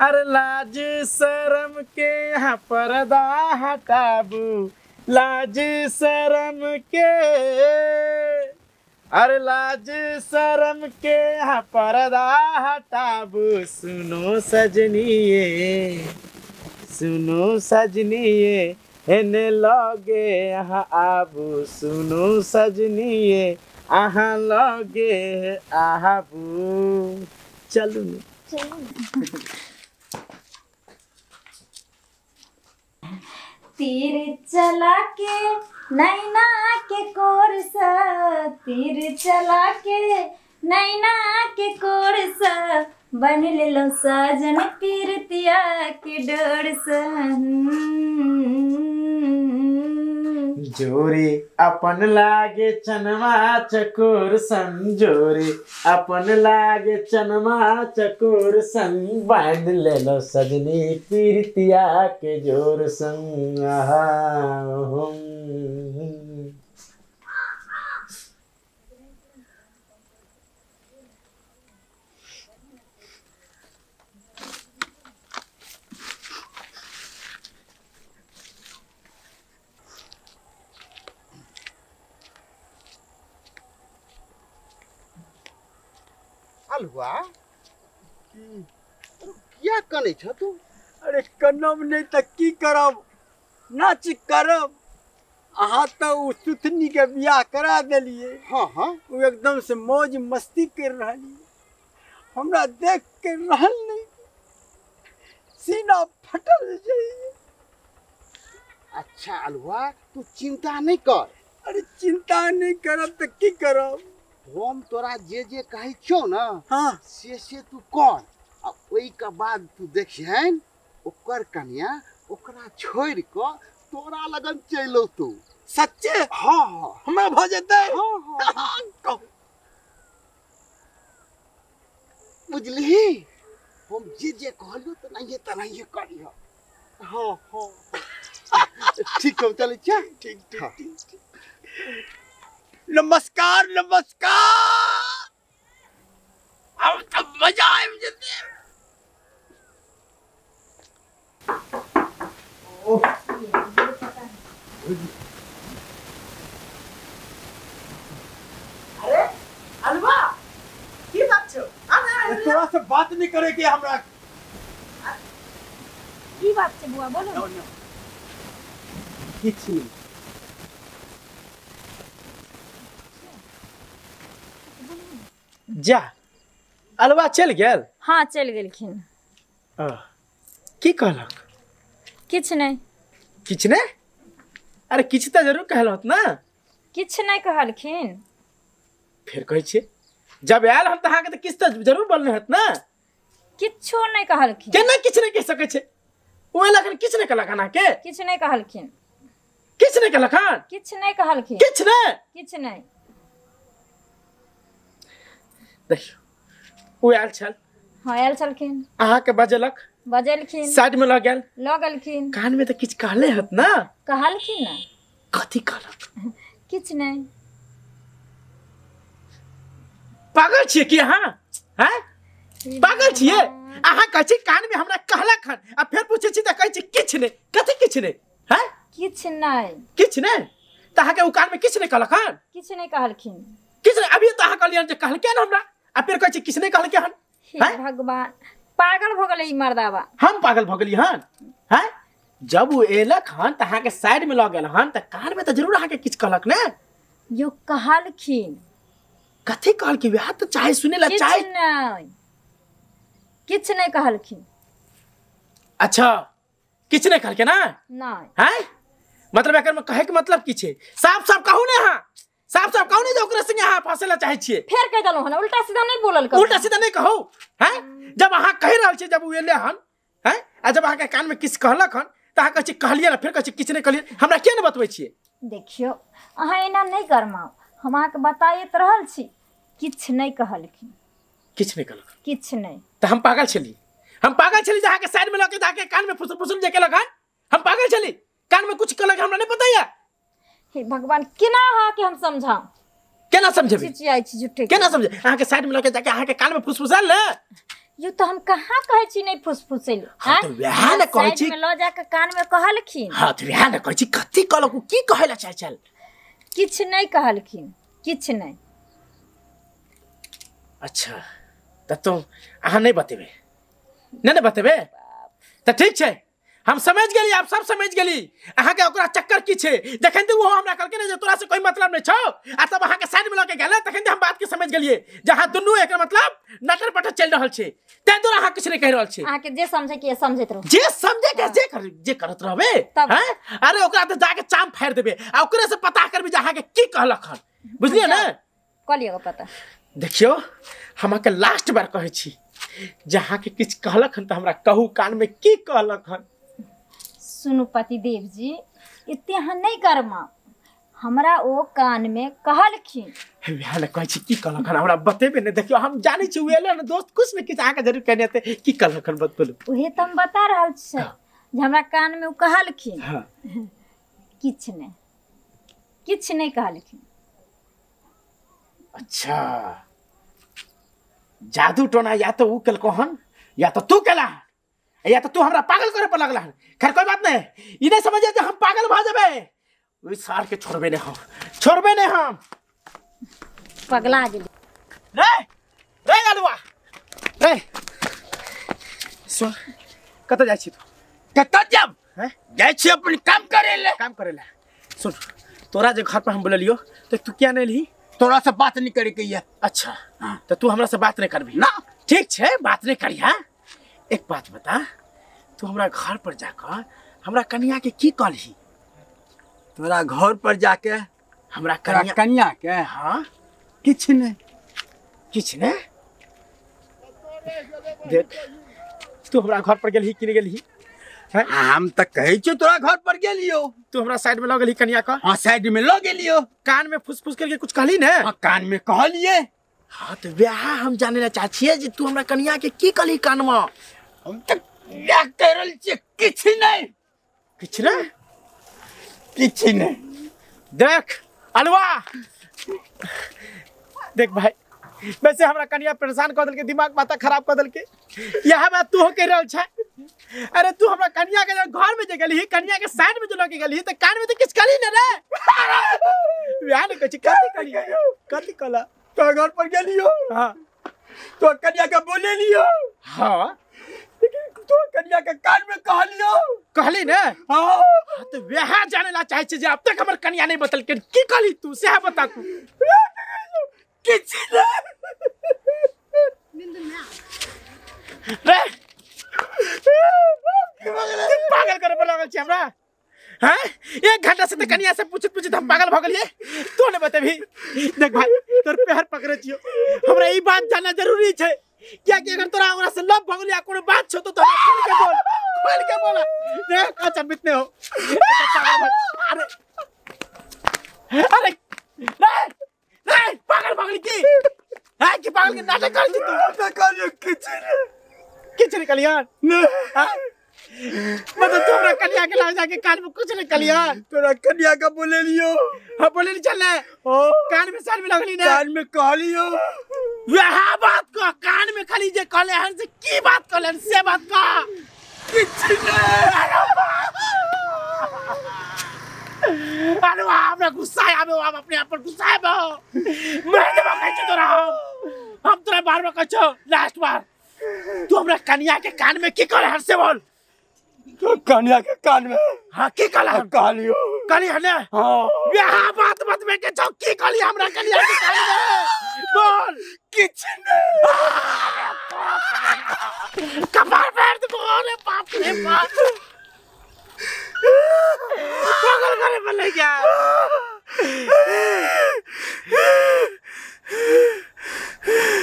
अरे लाज शरम के यहाँ पर्दा हटाबू, लाज शरम के, अरे लाज शरम के यहाँ पर्दा हटाबू। सुनो सजनिए, सुनो सजनिए, एने लगे यहाँ आबू। सुनो सजनिए, अहाँ लगे आबू। चलू ने। तीर चला के नैना के कोर सा, तीर चला के नैना के कोर सा, बन लेलो साजन पीरतिया के डोर सा। जोरी अपन लागे चनमा चकोर सन, जोरी अपन लागे चनमा चकोर सन, बांध लेलो सजनी पीरतिया के जोर सन। आहा हुम। अलुआ किया कनै छ तू? अरे कनब नहीं त की करब, नाच करब। अहाँ तो उ सुथनी के बियाह करा देलिए। हाँ हाँ, उ एकदम से मौज मस्ती कर रहली, हमरा देख के रहल नहीं, सीना फटल जाइए। अच्छा अलुआ तू चिंता नहीं कर। अरे चिंता नहीं करब त की करब? हम तोरा जे जे कहै छौ ना, हाँ, से तू कर। आ ओहि के बाद तू देखिहन ओकर कन्या ओकरा छोड़ के तोरा लगन चलि औतौ। सच्चे? हाँ हाँ, हमरा भ जेतै? हाँ हाँ, बुझलिही? हम जे जे कहलियौ तेनाहिए तेनाहिए करिह। हाँ हाँ, ठीक हम चलै छियै। ठीक ठीक ठीक। नमस्कार नमस्कार। अब तो मजा आबि जेतै। अरे अलुआ की बात छौ? तोरा से बात नहीं करे के हमरा। की बात छै बुआ, बोलो। किछु नहीं। जा अलुआ चलि गेल? हाँ चलि गेलखिन। की कहलक? किछु नहीं। किछु नहीं? अरे किछु तऽ जरूर कहलत ना। किछु नहीं कहलखिन। फेर कहै छियै, जब आयल हम तऽ अहाँके तऽ किछु तऽ जरूर बोलने होत ना। किछो नहीं कहलखिन। केना किछु नहीं कहि सकै छै? ओ एलखन किछु नहीं कहलक अहाँके? किछु नहीं कहलखिन। किछु नहीं कहलक? किछु नहीं कहलखिन। किछु नहीं? किछु नहीं। देखियौ ओ आयल छल। हाँ आयल छलखिन। अहाँके बजेलक? बजेलखिन। साइड में लऽ गेल? लऽ गेलखिन। कान में तऽ किछु कहले होत ना? कहलखिन ना। कथी कहलक? किछु नहीं। पागल छियै की अहाँ? हैं पागल छियै अहाँ? कहै छी कान में हमरा कहलक हन आ फेर पूछै छी तऽ कहै छी किछु नहि। कथी किछु नहि? हैं किछु नहि। किछु नहि? तऽ अहाँके ओ कान में किछु नहि कहलक हन? किछु नहि कहलखिन। किछु नहि? अभी तऽ अहाँ कहलियै जे कहलकै हन हमरा आ फेर कहै छी किछु नहि कहलकै हन। हे भगवान, पागल भऽ गेलै ई मर्दाबा। हम पागल भऽ गेलियै हन? हैं जब ओ एलक हन तऽ अहाँके साइड में लऽ गेल हन तऽ कान में तऽ जरूर अहाँके किछु कहलक ने। यो कहलखिन। कथी कहलखिन? वएह तऽ चाहे सुनै ला चाहे। किछु नहि, किछु नहि कहलखिन। अच्छा किछु नहि कहलकै ना? नहि। हैं मतलब एकर में कहै के मतलब की छै? साफ साफ कहू ने अहाँ, साफ साफ कहू ने जे ओकरा संगे अहाँ फंसै ला चाहै छियै। फेर कहि देलहुँ हन, उल्टा सीधा नहीं बोलल करू। उल्टा सीधा नहीं कहू। हैं जब अहाँ कहि रहल छियै, जब ओ एलै हन, हैं आ जब अहाँके कान में किछु कहलक हन तऽ अहाँ कहै छियै कहलियै ने, फेर कहै छियै किछु नहि कहलियै। हमरा किया नहि बतबै छियै? देखियौ अहाँ एना नहि गरमाउ, हम अहाँके बताइत रहल छी। किछु नहि कहलखिन। किछु नहि कहलक? किछु नहि। तऽ हम पागल छली? हम पागल छली जे अहाँके साइड में लऽ के जाके कान में फुसुर फुसुर जे केलक हन? हम पागल छली? कान में कुछ कहलक हमरा नहीं पता या? हे भगवान, केना अहाँके हम समझाउ? केना समझेबै? चिचियाइ छी झूठे। केना समझे? अहाँके साइड में लऽ के जाके अहाँके कान में फुसफुसायल ने? You तो हम कहाँ कहै छी नहीं फुसफुसेले। हां तो वएह ने कहै छी में ल जाके कान में कहलखिन। हां तो वएह ने कहै छी कथी कहलक की कहै ला चाहै छल? किछ नहीं कहलखिन, किछ नहीं। अच्छा त तो अहाँ नहीं बतेबे? नहीं ने बतेबे त ठीक छै, हम समझ गेली, आप सब समझ गेली अहाँ के ओकरा चक्कर की छै। जखन त वो हमरा कहलकै ने जे तोरा से कोई मतलब नहीं छौ आ तब अहाँ के साइड में लके गेलै तखन त हम बात के समझ गेलिए जहाँ दुनू एकर मतलब नटर पटर चल रहल छै, तै दुआरे अहाँ किछ नहीं कहि रहल छी। अहाँ के जे समझे के समझैत रहू, जे समझे के जे कर जे करत रहबे। हैं अरे ओकरा त जाके चाम फाड़ देबे आ ओकरे से पता करबे जे अहाँ के की कहलक हन, बुझलियै ने? कहलियै पता। देखियो हम अहाँ के लास्ट बार कहै छी जे अहाँ के किछ कहलक हन त हमरा कहू कान में की कहलक हन। सुनू पतिदेव जी, इतने अहाँ नहीं करमा, हमरा ओ कान में कहलखिन। वएह ने कहै छी की कहलक हन हमरा बतेबे ने। देखियो हम जानै छी उएले ने दोस्त कुछ ने किछ अहाँके जरूर कहने हेतै, की कहलक हन बतबू। उहे त हम बता रहल छी जे हमरा कान में ओ कहलखिन। हाँ। किछ नहीं, किछ नहीं कहलखिन। अच्छा जादू टोना या तो ऊ केलको हन या तो तू केला या तो तू हमरा पागल करे पर लगला हन। खैर कोई बात नहीं, ई नहीं समझे जे हम पागल भ जेबै, ओइ सार के छोड़बे नहीं हम, छोड़बे नहीं हम। पगला गेली रे रे अलुआ रे। सुन कत जाइ छी तू? कत जाब? हैं जाइ छी अपन काम करे ले। काम करे ले। सुन तोरा जे घर पर हम बोललियो तो तू किया नहीं एलही? तोरा से बात नहीं करे के ये। अच्छा तो तू हमरा से बात नहीं करबी ना? ठीक छै बात नहीं करिहा। एक बात बता, तू हमरा घर पर जाकर हमरा कन्या के की कहलही? तोरा घर पर जाके हमरा कन्या कन्या के? हाँ किछ नहीं। किछ नहीं? देख तू हमरा घर पर गेलही कि नहीं गेलही? हम त कहै छियो तोरा घर पर गेलियो। तू हमरा साइड में ल गेलही कन्या का? हाँ साइड में ल गेलियो। कान में फुसफुस करके कुछ कहली ने? हाँ कान में कहलिए। हाँ तो वएह हम जाने ला चाहै छियै जे तू हमरा कन्या के की कहली कान में? हम त वएह कहि रहल छियै किछ नहीं। किछ नहीं? किछ नहीं। देख अलवा देख भाई, वैसे हमरा कन्या परेशान कऽ देलकै, दिमाग माथा खराब कऽ देलकै, इएह बात तू कहि रहल छै। अरे तू हमरा कन्या के घर में जे गेलही, कन्या के साइड में जे लऽ के गेलही तऽ कान में तऽ किछु कहली ने रे? वएह ने कहै छी कथी कहली, कथी कहला? तोरा घर पर गेलियो। हाँ तो कन्या के बोलेलियो। हाँ लेकिन तो कन्या के कान में कहलियो। कहली ने? हाँ तो वएह जाने ला चाहै छी जे अब तक हमर कन्या नहीं बतलकै की कहली तू, सएह बता तू। किछ नहीं रे तू पागल करे पर लागल छी हमरा? हैं एक घंटा से त कन्या से पूछत पूछत हम पागल भ गेलिए, तू ने बतेबही। देख भाई तोर पैर पकड़े छियो, हमरा ई बात जानना जरूरी छै, कियाकि अगर तोरा ओकरा से लव भ गेल या कोनो बात छौ तो तोरा खोल के बोल, खोल के बोल। देख अचंभित नहीं हो। अरे अरे रे रे पागल भ गेली की? हैं कि पागल के नाटक कर छी तू? त कहलियो किछ नहीं। किछ नहीं कहलियन? नहीं। मतलब तू हमरा कन्या के लाग जाके कान में कुछ नहीं कहलियन? तोरा कन्या के बोलेलियो। हाँ बोलेली चल ने कान में साल में लगली ने? कान में कहलियो। वएह बात कह, कान में खाली जे कहले हन से की बात कहले हन से बात कह। किछ नहीं। अरे हमरा गुस्सा आबे, हम अपने आप पर गुस्सा आबे, मैं देबो कहै छी तोरा, हम तोरा बार बार कहै छौ लास्ट बार, तू हमरा कन्या के कान में की कहले हन से बोल। तो कन्या के कान में? हाँ की कहले हन? कहलियो। कहली हन ने? हाँ। वएह बात बतबे के छौ, की कहली हमरा कन्या के कान में बोल। किछ नहीं। कपार फेर देबो रे बाप रे बाप, पागल करे पर ले गया।